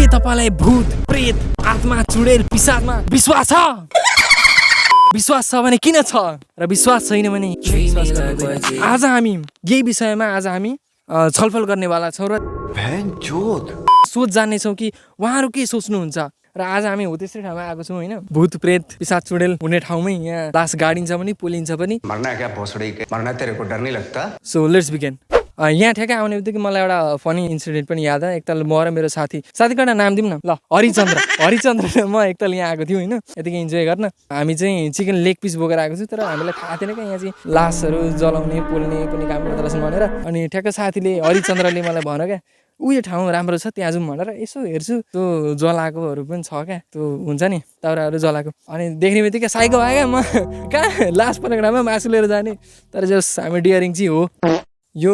तपाईलाई भूत प्रेत आत्मा चुडेल पिसाचमा विश्वास छ? विश्वास छ भने किन छ र विश्वास छैन भने आज हामी यही विषयमा छलफल गर्नेवाला छौँ र सोच जान्नेछौँ कि उहाँहरू के सोच्नुहुन्छ। र आज हामी हो त्यसै ठाउँमा आएको छौँ होइन, भूत प्रेत पिसाच चुडेल हुने ठाउँमै। यहाँ लास गाडिन्छ पनि पोलिन्छ पनि। So let's begin. यहाँ ठ्याक्कै आउने बित्तिकै मलाई एउटा फनी इन्सिडेन्ट पनि याद आयो। एकताल म र मेरो साथीको एउटा नाम दिउँ न ल, हरिचन्द्र र म एकताल यहाँ आएको थियौँ होइन, यतिकै इन्जोय गर्न। हामी चाहिँ चिकन लेग पिस बोकेर आएको छु, तर हामीलाई थाहा थिएन क्या यहाँ चाहिँ लासहरू जलाउने पोल्ने पनि काम गर्दो रहेछन् भनेर। अनि ठ्याक्कै साथीले हरिचन्द्रले मलाई भन्यो क्या, उयो ठाउँ राम्रो छ त्यहाँ जाउँ भनेर। यसो हेर्छु त्यो जलाएकोहरू पनि छ क्या, त्यो हुन्छ नि दाउराहरू जलाएको। अनि देख्ने बित्तिकै साइको भयो क्या, म कहाँ लास परेकोमा मासु लिएर जाने। तर जस हामी डियरिङ चाहिँ हो। यो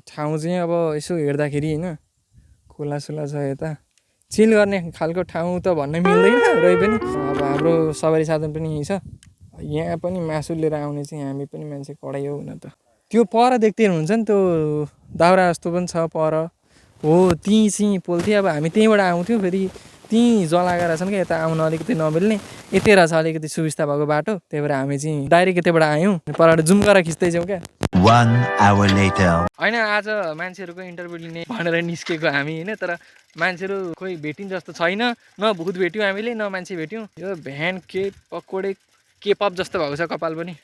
ठाउँ चाहिँ अब यसो हेर्दाखेरि होइन खोलासोला छ, यता चिल गर्ने खालको ठाउँ त भन्न मिल्दैन रही पनि। अब हाम्रो सवारी साधन पनि यहीँ छ। यहाँ पनि मासु लिएर आउने चाहिँ हामी पनि मान्छे कडै हो हुन त। त्यो पर देख्दै हुन्छ नि त्यो दाउरा जस्तो पनि छ पर हो, त्यहीँ चाहिँ पोल्थ्यो। अब हामी त्यहीँबाट आउँथ्यौँ, फेरि त्यहीँ जलाएका रहेछन् क्या, यता आउन अलिकति नमिल्ने। यतै रहेछ अलिकति सुविस्ता भएको बाटो, त्यही भएर हामी चाहिँ डाइरेक्ट यतैबाट आयौँ। परबाट जुम गरेर खिच्दैछौँ क्या। 1 hour later. होइन आज मान्छेहरूको इन्टरभ्यू लिने भनेर निस्केको हामी होइन, तर मान्छेहरू खोइ भेटिन् जस्तो छैन। न भूत भेट्यौँ हामीले, न मान्छे भेट्यौँ। यो भ्यान के पकोडे के पप जस्तो भएको छ कपाल पनि।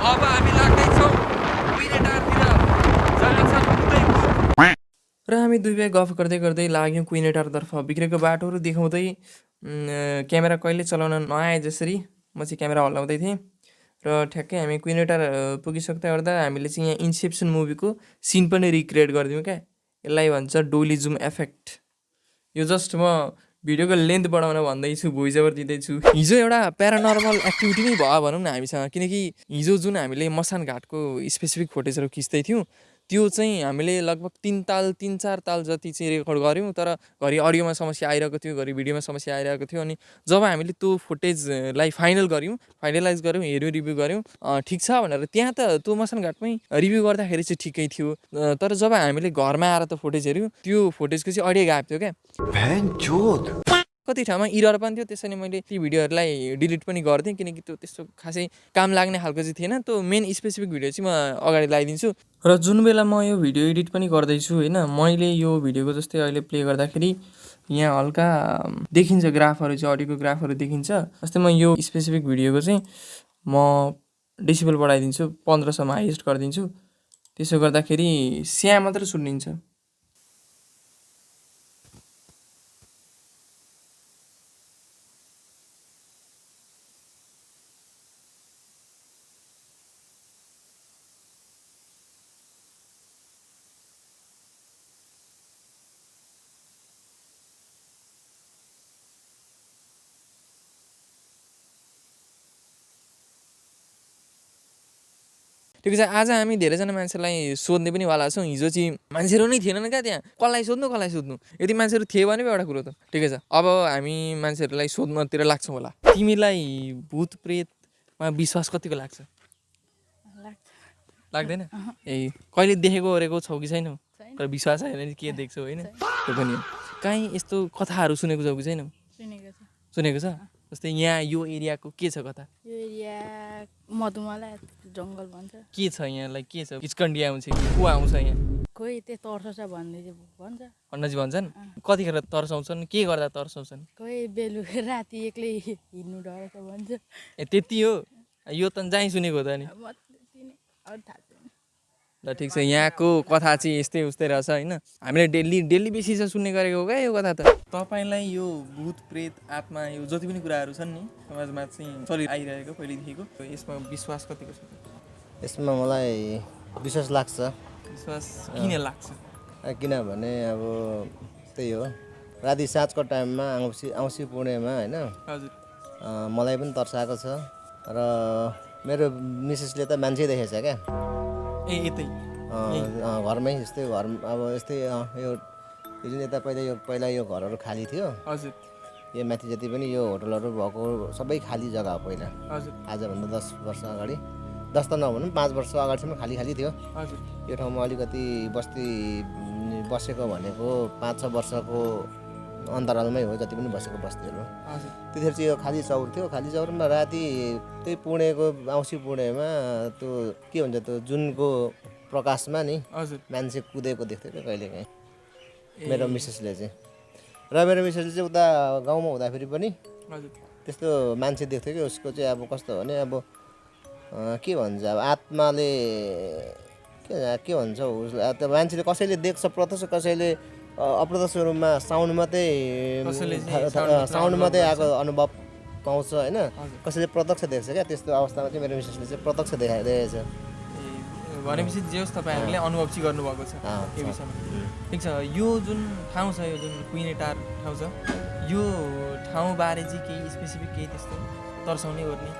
अब हामी लाग्दैछौँ र हामी दुई भाइ गफ गर्दै गर्दै लाग्यौँ क्विनेटारतर्फ। बिग्रेको बाटोहरू देखाउँदै क्यामेरा कहिले चलाउन नआए जसरी म चाहिँ क्यामेरा हल्लाउँदै थिएँ। र ठ्याक्कै हामी क्विनेटार पुगिसक्दा गर्दा हामीले चाहिँ यहाँ इन्सेप्सन मुभीको सिन पनि रिक्रिएट गरिदिउँ क्या। यसलाई भन्छ डोली जुम इफेक्ट। यो जस्ट म भिडियोको लेन्थ बढाउन भन्दैछु, भोइस ओभर दिँदैछु। हिजो एउटा प्यारानर्मल एक्टिभिटी नै भयो भनौँ न हामीसँग, किनकि हिजो जुन हामीले मसान घाटको स्पेसिफिक फुटेजहरू खिच्दै थियौँ त्यो चाहिँ हामीले लगभग 3-4 ताल जति चाहिँ रेकर्ड गऱ्यौँ। तर घरि अडियोमा समस्या आइरहेको थियो, घरि भिडियोमा समस्या आइरहेको थियो। अनि जब हामीले त्यो फुटेजलाई फाइनलाइज गऱ्यौँ, हेऱ्यौँ, रिभ्यू गऱ्यौँ, ठिक छ भनेर त्यहाँ त त्यो मसान घाटमै रिभ्यू गर्दाखेरि चाहिँ ठिकै थियो। तर जब हामीले घरमा आएर त फुटेज हेऱ्यौँ, त्यो फुटेजको चाहिँ अडियो गायब थियो क्या। कति ठाउँमा इरर पनि थियो, त्यसैले मैले ती भिडियोहरूलाई डिलिट पनि गर्थेँ, किनकि त्यो त्यस्तो खासै काम लाग्ने खालको चाहिँ थिएन। त्यो मेन स्पेसिफिक भिडियो चाहिँ म अगाडि लगाइदिन्छु। र जुन बेला म यो भिडियो एडिट पनि गर्दैछु होइन, मैले यो भिडियोको जस्तै अहिले प्ले गर्दाखेरि यहाँ हल्का देखिन्छ ग्राफहरू चाहिँ, अडियोको ग्राफहरू देखिन्छ। जस्तै म यो स्पेसिफिक भिडियोको चाहिँ म डेसिबल बढाइदिन्छु, 1500 हाइएस्ट गरिदिन्छु। त्यसो गर्दाखेरि स्या मात्र सुनिन्छ। ठिक छ, आज हामी धेरैजना मान्छेलाई सोध्ने पनि वाला छौँ। हिजो चाहिँ मान्छेहरू नै थिएनन् क्या त्यहाँ, कसलाई सोध्नु। यदि मान्छेहरू थिए भने पो एउटा कुरो त ठिकै छ। अब हामी मान्छेहरूलाई सोध्नतिर लाग्छौँ होला। तिमीलाई भूत प्रेतमा विश्वास कतिको लाग्छ? लाग्दैन? ए कहिले देखेको ओरेको छौ कि छैनौ? तर विश्वास छैन भने के देख्छौ होइन, त्यो पनि हो। काहीँ यस्तो कथाहरू सुनेको छौ कि छैनौ? सुनेको छ। जस्तै यहाँ यो एरियाको के छ कथा? यो एरिया मधुमला जङ्गल भन्छ। के छ यहाँलाई, के छ? किचकन्डिया आउँछ कि को आउँछ यहाँ? खोइ त्यो तर्साउँछ भन्दै भन्छ। अन्नाजी भन्छन्। कतिखेर तर्साउँछन्, के गर्दा तर्साउँछन्? खोइ बेलुका राति एक्लै हिँड्नु डराउँछ भन्छ। ए त्यति हो? यो त जहीँ सुनेको हो त नि। ल ठिक छ, यहाँको कथा चाहिँ यस्तै उस्तै रहेछ होइन। हामीले डेली बेसिसमा सुन्ने गरेको हो क्या यो कथा त। तपाईँलाई यो भूत प्रेत आत्मा यो जति पनि कुराहरू छन् नि समाजमा चाहिँ चलि आइरहेको पहिलेदेखिको, यसमा विश्वास कतिको छ? यसमा मलाई विश्वास लाग्छ। विश्वास किन लाग्छ? किनभने अब त्यही हो, राति साँझको टाइममा औँसी पूर्णिमा होइन, हजुर मलाई पनि तर्साएको छ। र मेरो मिसेसले त मान्छे देखेछ क्या। ए यतै घरमै यस्तै घर अब यस्तै यो जुन यता पहिला यो घरहरू खाली थियो। हजुर यो माथि जति पनि यो होटलहरू भएको सबै खाली जग्गा हो पहिला। हजुर आजभन्दा 10 वर्ष अगाडि, 10 त नभनौँ 5 वर्ष अगाडिसम्म खाली थियो। हजुर यो ठाउँमा अलिकति बस्ती बसेको भनेको 5-6 वर्षको अन्तरालमै हो जति पनि बसेको बस्तीहरू। हजुर त्यतिखेर चाहिँ यो खाली चौर थियो। खाली चौरमा राति त्यही पुणेको औँसी पुणेमा त्यो के भन्छ त्यो जुनको प्रकाशमा नि हजुर मान्छे कुदेको देख्थ्यो क्या कहिलेकाहीँ मेरो मिसेसले चाहिँ। र मेरो मिसेसले चाहिँ उता गाउँमा हुँदाखेरि पनि हजुर त्यस्तो मान्छे देख्थ्यो कि उसको चाहिँ अब कस्तो भने अब के भन्छ अब आत्माले के भन्छ उसलाई त्यो मान्छेले कसैले देख्छ प्रत्यक्ष कसैले अप्रत्यक्ष रूपमा साउन्ड मात्रै आएको अनुभव पाउँछ होइन कसैले प्रत्यक्ष देख्छ क्या त्यस्तो अवस्थामा चाहिँ मेरो मिसेसले चाहिँ प्रत्यक्ष देखाइदिएछ। भनेपछि जे होस् तपाईँहरूले अनुभव चाहिँ गर्नुभएको छ यो विषयमा। ठिक छ यो जुन ठाउँ छ यो जुन कुइनेटार ठाउँ छ यो ठाउँबारे चाहिँ केही स्पेसिफिक केही त्यस्तो तर्साउने गर्ने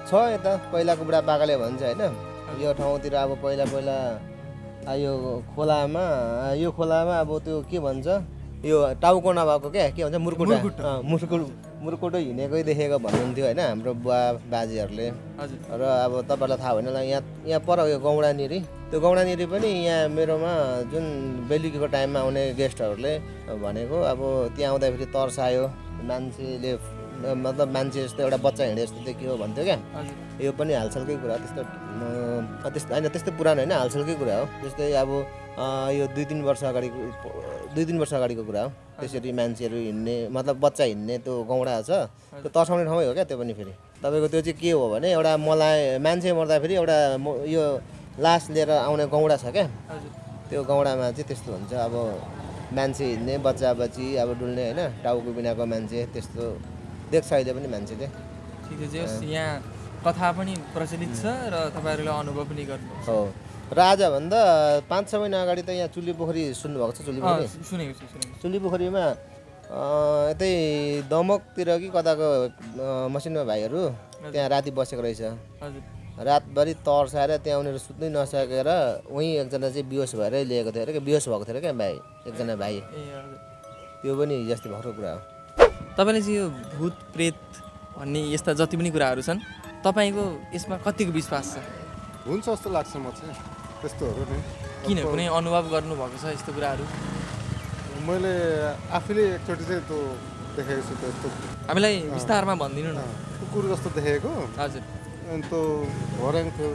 छ यता पहिलाको बुढापाकाले भन्छ होइन यो ठाउँतिर अब पहिला यो खोलामा अब त्यो के भन्छ यो टाउको नभएको क्या के भन्छ मुर्कुटो हिँडेकै देखेको भन्नुहुन्थ्यो होइन हाम्रो बुवा बाजेहरूले। र अब तपाईँहरूलाई थाहा भएन होला यहाँ पर यो गौडानिरी त्यो गौडानिरी पनि यहाँ मेरोमा जुन बेलुकीको टाइममा आउने गेस्टहरूले भनेको अब त्यहाँ आउँदाखेरि तर्सायो मान्छेले मतलब मान्छे जस्तो एउटा बच्चा हिँडे जस्तो देखियो भन्थ्यो क्या। यो पनि हालसालकै कुरा त्यस्तो होइन त्यस्तो पुरानो होइन हालसालकै कुरा हो। जस्तै अब यो 2-3 वर्ष अगाडिको कुरा हो। त्यसरी मान्छेहरू हिँड्ने मतलब बच्चा हिँड्ने त्यो गौडा छ त्यो तर्साउने ठाउँै हो क्या त्यो पनि। फेरि तपाईँको त्यो चाहिँ के हो भने एउटा मान्छे मर्दाखेरि एउटा यो लास लिएर आउने गौडा छ क्या त्यो गौडामा चाहिँ त्यस्तो हुन्छ अब मान्छे हिँड्ने बच्चा बच्ची अब डुल्ने होइन टाउको बिनाको मान्छे त्यस्तो देख्छ अहिले पनि मान्छेले। ठिक छ यहाँ कथा पनि प्रचलित छ र तपाईँहरूले अनुभव पनि गर्नुहुन्छ। हो र आजभन्दा 5-6 महिना अगाडि त यहाँ चुल्ली पोखरी सुन्नुभएको छ चुल्ली पोखरीमा यतै दमकतिर कि कताको मसिनमा भाइहरू त्यहाँ राति बसेको रहेछ। रातभरि तर्साएर त्यहाँ उनीहरू सुत्नै नसकेर उहीँ एकजना चाहिँ बिहोस भएर ल्याएको थियो अरे बिहोस भएको थियो क्या भाइ एकजना भाइ त्यो पनि हिजोअस्ति भएको कुरा हो। तपाईँले चाहिँ यो भूत प्रेत भन्ने यस्ता जति पनि कुराहरू छन् तपाईँको यसमा कतिको विश्वास छ? हुन्छ जस्तो लाग्छ म चाहिँ त्यस्तोहरू नै। किन कुनै अनुभव गर्नुभएको छ यस्तो कुराहरू? मैले आफैले एकचोटि चाहिँ त्यो देखेको छु त्यस्तो। हामीलाई विस्तारमा भनिदिनु न। कुकुर जस्तो देखेको हजुर अनि त्यो भर्याङ थियो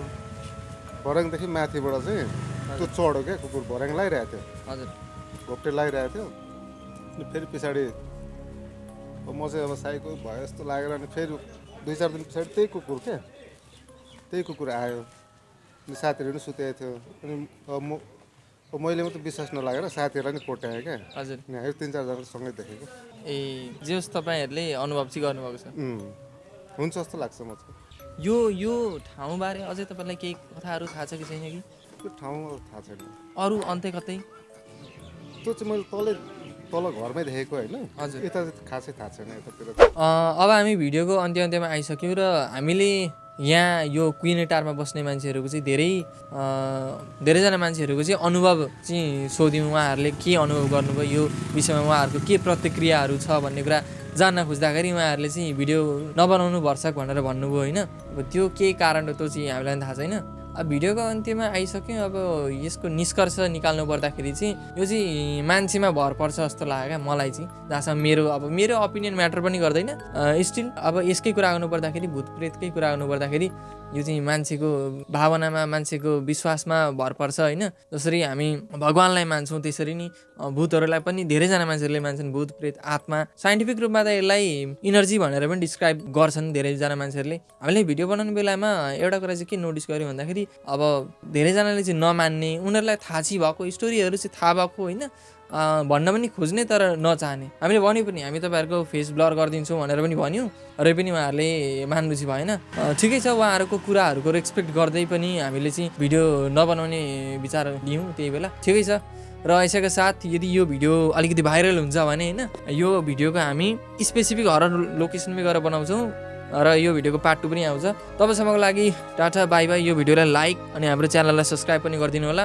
भर्याङदेखि माथिबाट चाहिँ त्यो चढ्यो क्या कुकुर भर्याङ लगाइरहेको थियो हजुर घोप्टे लगाइरहेको थियो अनि फेरि पछाडि म चाहिँ अब साइको भयो जस्तो लागेर अनि फेरि 2-4 दिन पछाडि त्यही कुकुर आयो अनि साथीहरू पनि सुतेको थियो अनि मैले मात्रै विश्वास नलागेर साथीहरूलाई नि कोट्याएँ क्या हजुर यहाँ 3-4 सँगै देखेको। जे होस् तपाईँहरूले अनुभव चाहिँ गर्नुभएको छ। हुन्छ जस्तो लाग्छ म चाहिँ। यो ठाउँबारे अझै तपाईँलाई केही कथाहरू थाहा छ कि छैन कि? त्यो ठाउँ थाहा छैन अरू अन्त्य कतै? त्यो चाहिँ मैले तल घरमै देखेको होइन हजुर यता खासै थाहा छैन यतातिर। अब हामी भिडियोको अन्त्यमा आइसक्यौँ र हामीले यहाँ यो कुइनेटारमा बस्ने मान्छेहरूको चाहिँ धेरैजना मान्छेहरूको चाहिँ अनुभव चाहिँ सोध्यौँ। उहाँहरूले के अनुभव गर्नुभयो यो विषयमा उहाँहरूको के प्रतिक्रियाहरू छ भन्ने कुरा जान्न खोज्दाखेरि उहाँहरूले चाहिँ भिडियो नबनाउनु भर्सक भनेर भन्नुभयो होइन। अब त्यो के कारण हो त्यो चाहिँ हामीलाई थाहा छैन। अब भिडियोको अन्त्यमा आइसक्यौँ। अब यसको निष्कर्ष निकाल्नु पर्दाखेरि चाहिँ यो चाहिँ मान्छेमा भर पर्छ जस्तो लाग्यो क्या मलाई चाहिँ जहाँसम्म मेरो ओपिनियन म्याटर पनि गर्दैन स्टिल। अब यसकै कुरा गर्नु पर्दाखेरि भूत प्रेतकै कुरा गर्नु पर्दाखेरि यो चाहिँ मान्छेको भावनामा मान्छेको विश्वासमा भर पर्छ होइन। जसरी हामी भगवान्लाई मान्छौँ त्यसरी नै भूतहरूलाई पनि धेरैजना मान्छेहरूले मान्छन् भूत प्रेत आत्मा। साइन्टिफिक रूपमा त यसलाई इनर्जी भनेर पनि डिस्क्राइब गर्छन् धेरैजना मान्छेहरूले। हामीले भिडियो बनाउने बेलामा एउटा कुरा चाहिँ के नोटिस गऱ्यो भन्दाखेरि अब धेरैजनाले चाहिँ नमान्ने उनीहरूलाई थाहा चाहिँ भएको स्टोरीहरू चाहिँ थाहा भएको होइन भन्न पनि खोज्ने तर नचाहने। हामीले भन्यो पनि हामी तपाईँहरूको फेस ब्लर गरिदिन्छौँ भनेर पनि भन्यौँ र पनि उहाँहरूले मान्नु चाहिँ भएन। ठिकै छ उहाँहरूको कुराहरूको रेस्पेक्ट गर्दै पनि हामीले चाहिँ भिडियो नबनाउने विचार लियौँ त्यही बेला। ठिकै छ र यसैका साथ यदि यो भिडियो अलिकति भाइरल हुन्छ भने होइन यो भिडियोको हामी स्पेसिफिक हरर लोकेसनमै गएर बनाउँछौँ र यो भिडियोको पार्ट 2 पनि आउँछ। तपाईँसम्मको लागि टाटा बाई बाई। यो भिडियोलाई लाइक अनि हाम्रो च्यानललाई सब्सक्राइब पनि गरिदिनु होला।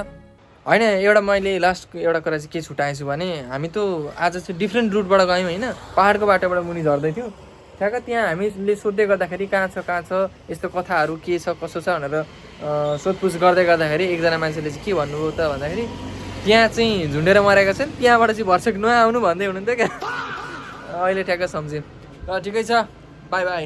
होइन एउटा मैले लास्ट एउटा कुरा चाहिँ के छुट्याएछु भने हामी त आज चाहिँ डिफ्रेन्ट रुटबाट गयौँ होइन। पाहाडको बाटोबाट मुनि झर्दै थियौँ ठ्याक्क त्यहाँ हामीले सोध्दै गर्दाखेरि कहाँ छ यस्तो कथाहरू के छ कसो छ भनेर सोधपुछ गर्दै गर्दाखेरि एकजना मान्छेले चाहिँ के भन्नुभयो त भन्दाखेरि त्यहाँ चाहिँ झुन्डेर मरेका छन् त्यहाँबाट चाहिँ भर्सक नआउनु भन्दै हुनुहुन्थ्यो क्या अहिले ठ्याक्क सम्झ्यो र ठिकै छ बाई बाई